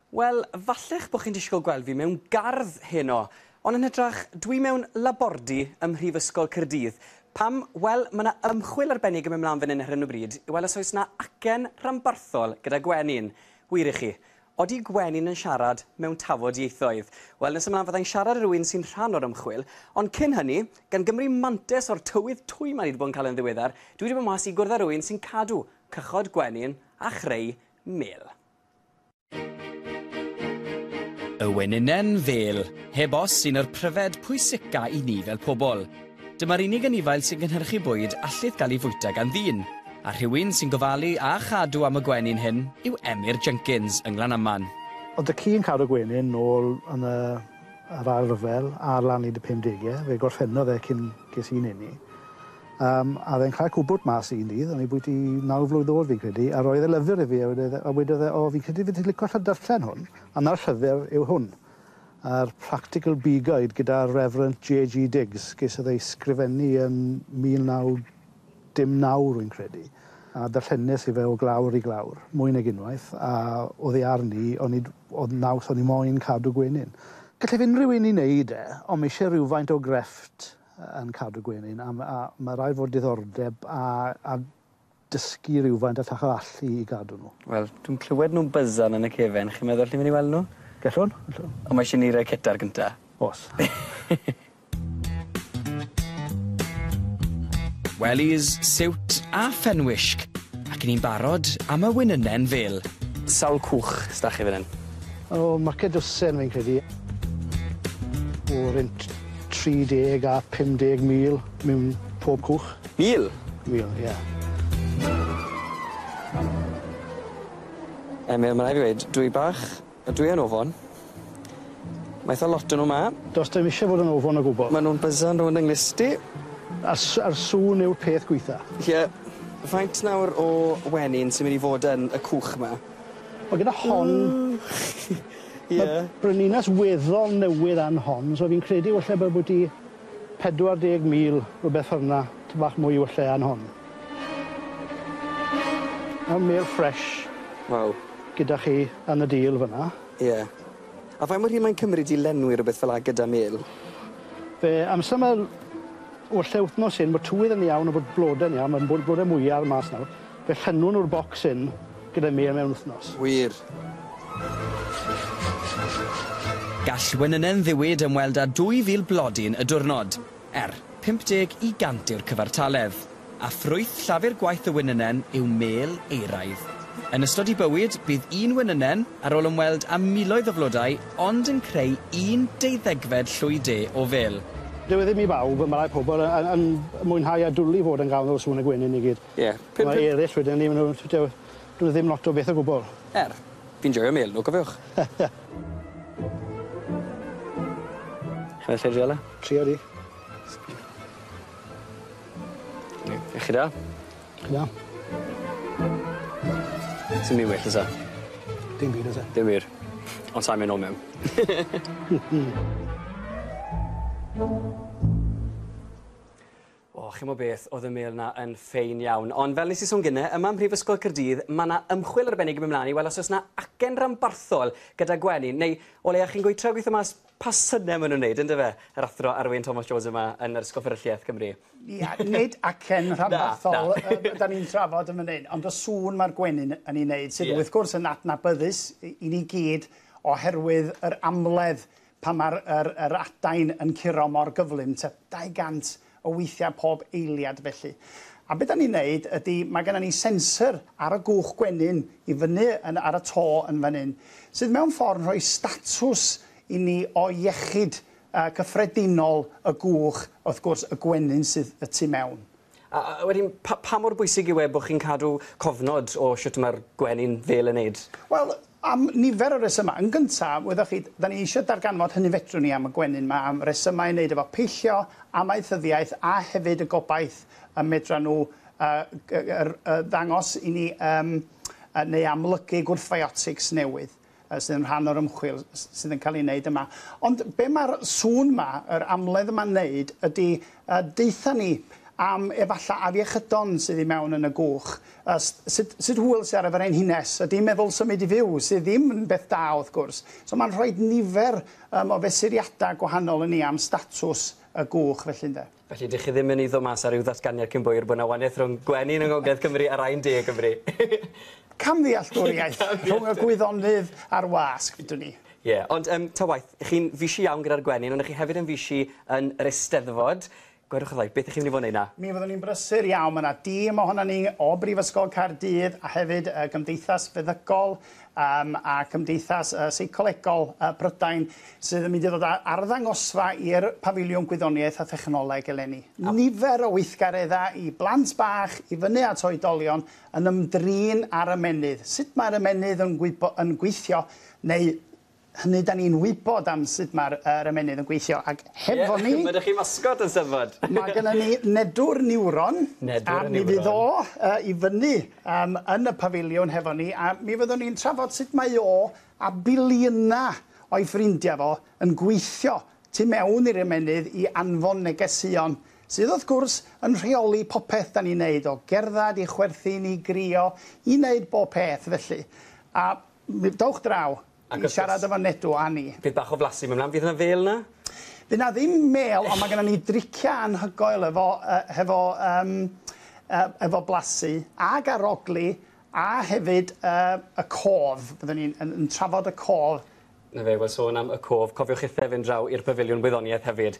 Wel, falle'ch bod chi'n disgwyl gweld fi mewn gardd heno, ond yn hytrach, dwi mewn labordy ym Mhrifysgol Caerdydd. Pam? Wel, mae 'na ymchwil arbennig yn mynd mlaen fan hyn ar hyn o bryd i weld os oes 'na acen rhanbarthol gyda gwenyn. Wir i chi, odi gwenyn yn siarad mewn tafod ieithoedd? Wel, nes ymlaen fyddai'n siarad â rhywun sy'n rhan o'r ymchwil, ond cyn hynny, gan gymryd mantais o'r tywydd twym a ni 'di bod yn cael yn ddiweddar, dwi 'di bod mas i gwrdd â rhywun sy'n cadw cychod gwenyn a chreu mêl. Y wenynen fêl, heb os, un o'r pryfed pwysica i ni fel pobl. Dyma'r unig anifail sy'n cynhyrchu bwyd allith gael ei fwyta gan ddyn, a rhywun sy'n gofalu a chadw am y gwenyn hyn yw Emyr Jenkins yng Nglanaman. Oedd y ci yn cadw gwenyn nôl yn y yr Ail Ryfel ar lan hyd y pumdege, fe gorffennodd e cyn ges i'n eni. Yym, a oedd e'n cael cwpwrdd mas un dydd, o'n i bwyty 9 flwydd oed fi'n credu, a roedd e lyfr i fi, a wedodd e, a wedodd e, o, fi'n credu fyddi ti'n licio darllen hwn, a 'na'r llyfr yw hwn. A'r Practical Bee Guide gyda Reverend J.G. Diggs, gesodd ei sgrifennu yn 1909 rwy'n credu. A darllenes i fe o glawr i glawr, mwy nag unwaith, a oddi arni, o'n i, oedd naws o'n i moyn cadw gwenyn. Gallai unrhyw un i wneud e, ond mae eisiau rhywfaint o grefft yn cadw gwenyn, a, a mae rhaid fod diddordeb a dysgu rhywfaint a llach o allu i gadw nhw. Wel, dwi'n clywed nhw'n byzzan yn y cefen, chi'n meddwl chi'n mynd i weld nhw? Gallwn, gallwn. Ond mae eisiau ni roi cyta'r gynta. Oes. Wellies, siwt a phenwisg, ac 'yn ni'n barod am y wenynen fêl. Sawl cwch s'da chi fan 'yn? O, marce dwsen fi'n credu. O rent 30 a 50 mil mewn pob cwch. Mil? Mil, ie. Emyr, ma' rai' fi weud, dwi bach, dwi yn ofon. Mae eitha lot o nhw 'ma. Do's dim isie fod yn ofon o gwbwl. Ma' nhw'n byzzan rownd 'yng nghlust i. A'r sŵn yw'r peth gwitha. Ie. Faint nawr o wenyn sy'n mynd i fod yn y cwch 'ma? Wel gyda hon... Ie. Ma' brenhines weddol newydd an hon, so fi'n credu falle bod bwyty 40,000, rhywbeth fel 'na, tipyn bach mwy falle an hon. Ma'r mêl ffresh. Waw. Gyda chi yn y dîl fyn 'na. Ie. A faint mor hir mae'n cymryd i lenwi rwbeth fel 'a gyda mêl? Fe amser ma' walle wthnos hyn ma' tywydd yn iawn a bod blode'n iawn, ma'n bod blode mwyar mas nawr, fe llenwn nw'r bocs hyn gyda mêl mewn wthnos. Wir? Gall wenynen ddiwyd ymweld â 2,000 blodyn y diwrnod, er, 50 i 100 yw'r cyfartaledd, a ffrwyth llafur gwaith y wenynen yw mêl euraidd. Yn ystod ei bywyd, bydd un wenynen, ar ôl ymweld â miloedd o flodau, ond yn creu un deuddegfed llwy de o fêl. Dyw e ddim i bawb, ma' rai pobl yn yn mwynhau a dwli fod yn ganol sŵn y gwenyn i gyd. Ie. Ma' eryll wedyn 'ny ma' nw dew dyw e ddim lot o beth o gwbwl. Er, fi'n joio mêl nhw, cofiwch. Chi'n gallu drial e? Tria di. Iechyd da. Da. Sim byd well o's e? Dim byd o's e? Dim wir. Ond sai'n mynd nôl mewn. O, chimo beth, o'dd y mêl 'na yn ffein iawn. Ond fel nes i sôn gynne, yma ym Mhrifysgol Caerdydd, ma' 'na ymchwil arbennig yn mynd mlan i weld os o's 'na acen ranbarthol gyda gwenyn, neu o leia chi'n gweithio gweitho mas pa syne ma' nw'n neud, yndyfe? Yr athro Arwyn Thomas Jones yma yn yr Ysgol Fferylliaeth Cymru. Ia, nid acen rhanbarthol 'dan ni'n trafod yn fan 'yn, ond y sŵn ma'r gwenyn yn ei wneud, sydd wrth gwrs yn adnabyddus i ni gyd oherwydd yr amledd pan ma'r yr, yr adain yn curo mor gyflym, tua 200 o weithiau pob eiliad felly. A be 'dan ni'n neud ydy, mae gennym ni sensor ar y gwch gwenyn i fyny yn, ar y to yn fan hyn, sydd mewn ffordd yn rhoi statws i ni o iechyd cyffredinol y gwch, wrth gwrs y gwenyn sydd y tu mewn. A wedyn, pa mor bwysig yw e bod chi'n cadw cofnod o shwt mae'r gwenyn fel yn neud? Wel, am nifer o resymau. Yn gyntaf, wyddoch chi, da ni eisiau darganfod hynny fedrwn ni am y gwenyn 'ma, am resymau i wneud efo peillio, amaethyddiaeth, a hefyd y gobaith y medra nhw ddangos i ni neu amlygu gwrthfiotics newydd sydd yn rhan o'r ymchwil sydd yn cael ei wneud yma. Ond be mae'r sŵn 'ma, yr amledd yma'n wneud, ydy deutha ni am efallai afiechydon sydd i mewn yn y gwch. Sut hwyl sydd ar y frenhines? Ydy'n meddwl symud i fyw, sydd ddim yn beth da wrth gwrs. So mae'n rhoi nifer o fesuriadau gwahanol i ni am statws y gwch felly ynde. Felly, dych chi ddim yn iddo mas ar ryw ddatganiad cyn bo hir bod 'na wahaniaeth rhwng gwenyn yng Ngogledd Cymru a rai yn De Cymru? Camddealltwriaeth rhwng y gwyddonydd a'r wasg, fydwn ni. Ie, yeah, ond ta waith, chi'n fishi iawn gyda'r gwenyn, ond chi hefyd yn fishi yn yr Eisteddfod. Gwedwch wrtha i, beth ych chi'n mynd i fod yn neud 'na? Mi fyddwn ni'n brysur iawn. Mae yna dîm ohono ni o Brifysgol Caerdydd a hefyd y Gymdeithas Feddygol a Cymdeithas Seicolegol Prydain sydd yn mynd i ddod â arddangosfa i'r Pafiliwn Gwyddoniaeth a Thechnoleg eleni. Nifer o weithgareddau i blant bach i fyny at oedolion yn ymdrin â'r ymennydd. Sut mae'r ymennydd yn yn gweithio neu hynny da ni'n wybod am sut mae'r ymennydd yn gweithio ac hefo ni... Mae 'da chi mascot yn Steddfod. Mae gennym ni Nedwr Niwron. Nedwr a mi fydd o i fyny yn y pafiliwn hefo ni a mi fyddwn ni'n trafod sut mae o a biliynau o'i ffrindiau fo yn gweithio tu mewn i'r ymennydd i anfon negeseuon sydd wrth gwrs yn rheoli popeth da ni'n neud o gerdded i chwerthin i grio i wneud bob peth felly. A dowch draw i siarad efo Nedw a ni. Fydd bach o flasu mewn mlaen. Fydd yna fêl 'na? Fydd 'na ddim mêl, ond mae gennym ni driciau anhygoel efo blasu ag arogli a hefyd y cof. Byddwn ni'n yn trafod y cof. 'Na fe, wel sôn am y cof, cofiwch chithe fynd draw i'r Pafiliwn Gwyddoniaeth hefyd.